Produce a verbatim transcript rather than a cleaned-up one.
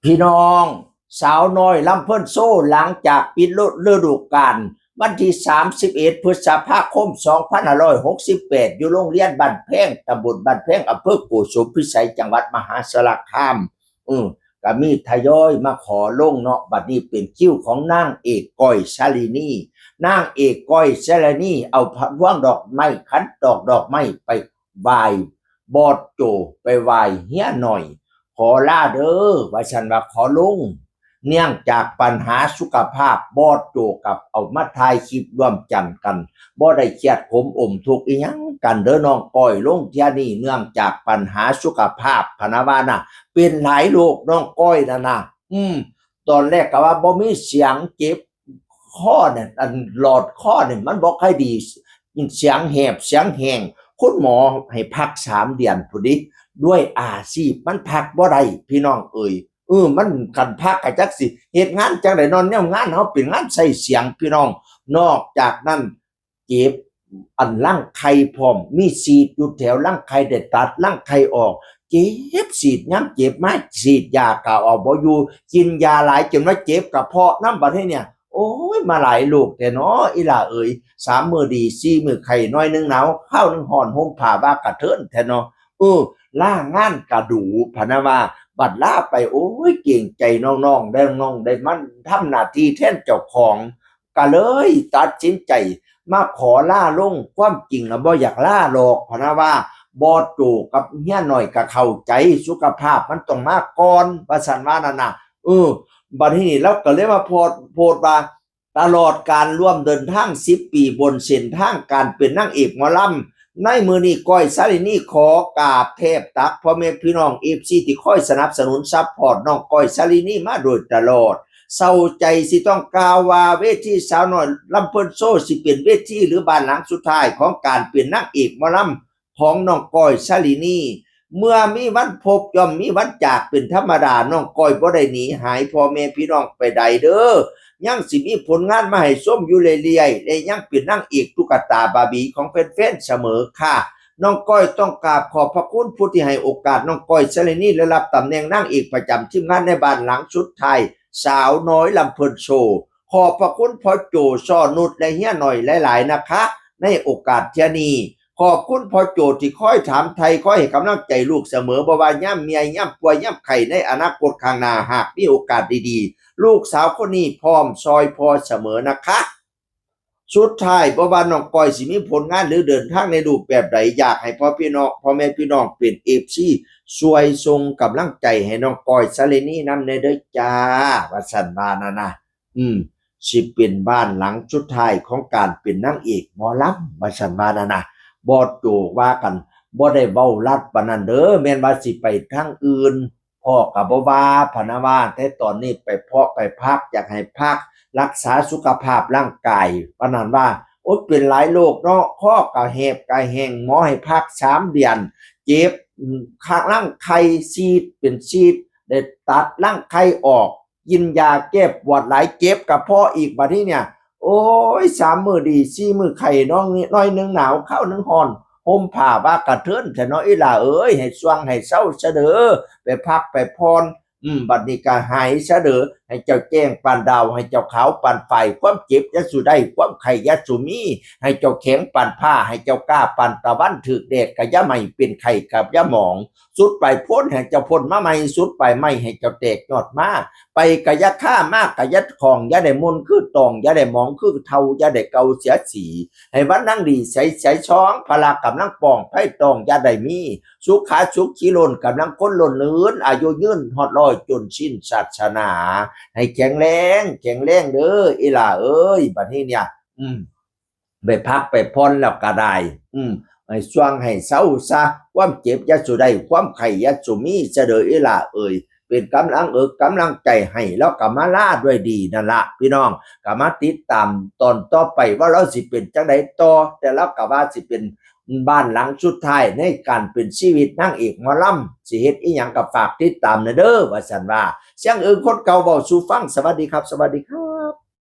พี่น้อง สาวน้อยลำเพลินโชว์ หลังจากปิดฤดูกาลวันที่สามสิบเอ็ดพฤษภาคมสองพันห้าร้อยหกสิบแปด อยู่โรงเรียนบ้านแพง ตำบลบ้านแพง อำเภอโกสุมพิสัย จังหวัดมหาสารคาม เออ ก็มีทยอยมาขอลงเนาะ บัดนี้เป็นคิวของนางเอกก้อยสาลินี นางเอกก้อยสาลินีเอาพวงดอกไม้ ขันดอกดอกไม้ไปไหว้บอสโจ ไปไหว้เฮียหน่อย ขอลาเด้อ ว่าซั่นว่าขอลง เนื่องจากปัญหาสุขภาพ บอสโจกับเอามาถ่ายคลิปร่วมจันกัน บ่ได้เครียดขมอมทุกข์อีหยังกันเด้อน้องก้อย ลงเที่ยนี้เนื่องจากปัญหาสุขภาพ พะนะว่านะ เป็นหลายโรคน้องก้อยนั่นนะ อืม ตอนแรกก็ว่าบ่มีเสียง เจ็บคอเนี่ย อันหลอดคอเนี่ยมันบ่ค่อยดี เสียงแหบเสียงแห้ง คุณหมอให้พักสามเดือนพุ้นเด้ ด้วยอาชีพมันพักบ่ได้ พี่น้องเอ๋ย เออ มันคันพักก็จักสิเฮ็ดงานจั่งใด๋ นอนแนวงานเฮาเป็นงานใช้เสียงพี่น้อง นอกจากนั้น เจ็บอันรังไข่พร้อม มีซีสอยู่แถวรังไข่ ได้ตัดรังไข่ออก เจ็บซีส ยามเจ็บมาซีสยาก็เอาบ่อยู่ กินยาหลายจนว่าเจ็บกระเพาะนำ บัดนี้เนี่ย โอ้ย มาหลายโรคแท้เนาะ อีหล่าเอ๋ย สามมื้อดี สี่มื้อไข้ หน่อยหนึ่งหนาว คราวหนึ่งร้อน ห่มผ้าว่ากระเทินแท้เนาะ เออ ลางานก็ดู๋ พะนะว่า บัดลาไป โอ้ย เกรงใจน้องๆ ได้ น้องได้มาทำหน้าที่แทนเจ้าของ ก็เลยตัดสินใจมาขอลาลง ความจริงน่ะบ่อยากลาหรอก พะนะว่า บอสโจกับเฮียหน่อยก็เข้าใจ สุขภาพมันต้องมาก่อน ว่าซั่นว่านั่นน่ะ เออ บัดนี้ลาวก็เลยมาโพสต์ โพสต์ว่า ตลอดการร่วมเดินทางสิบปีบนเส้นทางการเป็นนางเอกหมอลำ ในมื้อนี้ก้อยสาลินีขอกราบแทบตักพ่อแม่พี่น้อง เอฟซี ที่คอยสนับสนุนซัพพอร์ตน้องก้อยสาลินีมาโดยตลอด เศร้าใจสิต้องกล่าวว่าเวทีสาวน้อยลำเพลินโชว์สิเป็นเวทีหรือบ้านหลังสุดท้ายของการเป็นนางเอกหมอลำของน้องก้อยสาลินี เมื่อมีวันพบย่อมมีวันจากเป็นธรรมดา น้องก้อยบ่ได้หนีหายพ่อแม่พี่น้องไปใดเด้อ ยังสิมีผลงานมาให้ชมอยู่เรื่อยๆ และยังเป็นนางเอกตุ๊กตาบาร์บี้ของแฟนๆ เสมอค่ะ น้องก้อยต้องกราบขอบพระคุณผู้ที่ให้โอกาสน้องก้อยสาลินี และรับตำแหน่งนางเอกประจำทีมงานในบ้านหลังสุดท้าย สาวน้อยลำเพลินโชว์ ขอบพระคุณพ่อโจ ซอนุช และเฮียหน่อยหลายๆ นะคะ ในโอกาสเที่ยนี้ ขอบคุณพ่อโจที่คอยถามไถ่ คอยให้กำลังใจลูกเสมอ บ่ว่ายามเมื่อย ยามป่วย ยามไข้ ในอนาคตข้างหน้า หากมีโอกาสดีๆ ลูกสาวคนนี้พร้อมซอยพ่อเสมอนะคะ สุดท้าย บ่ว่าน้องก้อยสิมีผลงานหรือเดินทางในรูปแบบใด อยากให้พ่อพี่น้อง พ่อแม่พี่น้องเป็น เอฟซี ช่วยส่งกำลังใจให้น้องก้อยสาลินีนำแหน่เด้อจ้า ว่าซั่นว่านั่นนะ อืม สิเป็นบ้านหลังสุดท้ายของการเป็นนางเอกหมอลำ ว่าซั่นว่านั่นนะ บอสโจว่ากัน บ่ได้เว้าลัดปานนั้นเด้อ แม่นว่าสิไปทางอื่น พ่อก็บ่ว่า พะนะว่า แต่ตอนนี้ไปเพาะไปพัก อยากให้พัก รักษาสุขภาพร่างกาย ปานนั้นว่า โอ๊ย เป็นหลายโรคเนาะ คอก็แหบก็แห้ง หมอให้พักสามเดือน เจ็บ อืม ข้างรังไข่ ซีส เป็นซีส ได้ตัดรังไข่ออก กินยาแก้ปวดหลาย เจ็บกระเพาะอีก บัดนี้เนี่ย โอ้ย สามมื้อดี สี่มื้อไข้ น้องน้อยหนึ่งหนาว คราวหนึ่งร้อน ห่มผ้าว่ากระเทินแท้เนาะ อีหล่าเอ๋ย ให้ส่วงให้เซาซะเด้อ ไปพักไปผ่อน อืม บัดนี้ก็หายซะเด้อ ให้เจ้าแจ้งปานดาว ให้เจ้าขาวปานฝ้าย ความเจ็บอย่าสู่ได้ ความไข้อย่าสู่มี ให้เจ้าแข็งปานผ้า ให้เจ้ากล้าปานตะวัน ถืกแดดก็อย่าไหม้ เป็นไข้ก็อย่าหมอง สุดปลายพ้นให้เจ้าพ้นมาใหม่ สุดปลายไม้ให้เจ้าแตกยอดมา ไปก็อย่าคา มาก็อย่าคล้อง อย่าได้หม่นคือตอง อย่าได้หมองคือเฒ่า อย่าได้เก่าเสียสี ให้วันนั่งดีใสใสซอง พละกำลังป้อง ไผตองอย่าได้มี สุขาสุขีล้น กำลังคนล้นเรือน อายุยืนฮอดร้อย จนสิ้นศาสนา ให้แข็งแรง แข็งแรงเด้อ อีหล่าเอ๋ย บัดนี้เนี่ย อืม ไปพักไปผ่อนแล้วก็ได้ อืม ให้ส่วงให้เซาซะ ความเจ็บอย่าสู่ได้ ความไข้อย่าสู่มีซะเด้อ อีหล่าเอ๋ย เป็นกำลังเอิกกำลังใจให้ แล้วก็มาลาด้วยดีนั่นละ พี่น้อง ก็มาติดตามตอนต่อไปว่าลาวสิเป็นจั่งใดต่อ แต่ลาวก็ว่าสิเป็นบ้านหลังสุดท้ายในการเป็นชีวิตนางเอกหมอลำ สิเฮ็ดอีหยังก็ฝากติดตามแหน่เด้อ ว่าซั่นว่า เสียงเอิงคนเก่าเว้าสู่ฟัง สวัสดีครับ สวัสดีครับ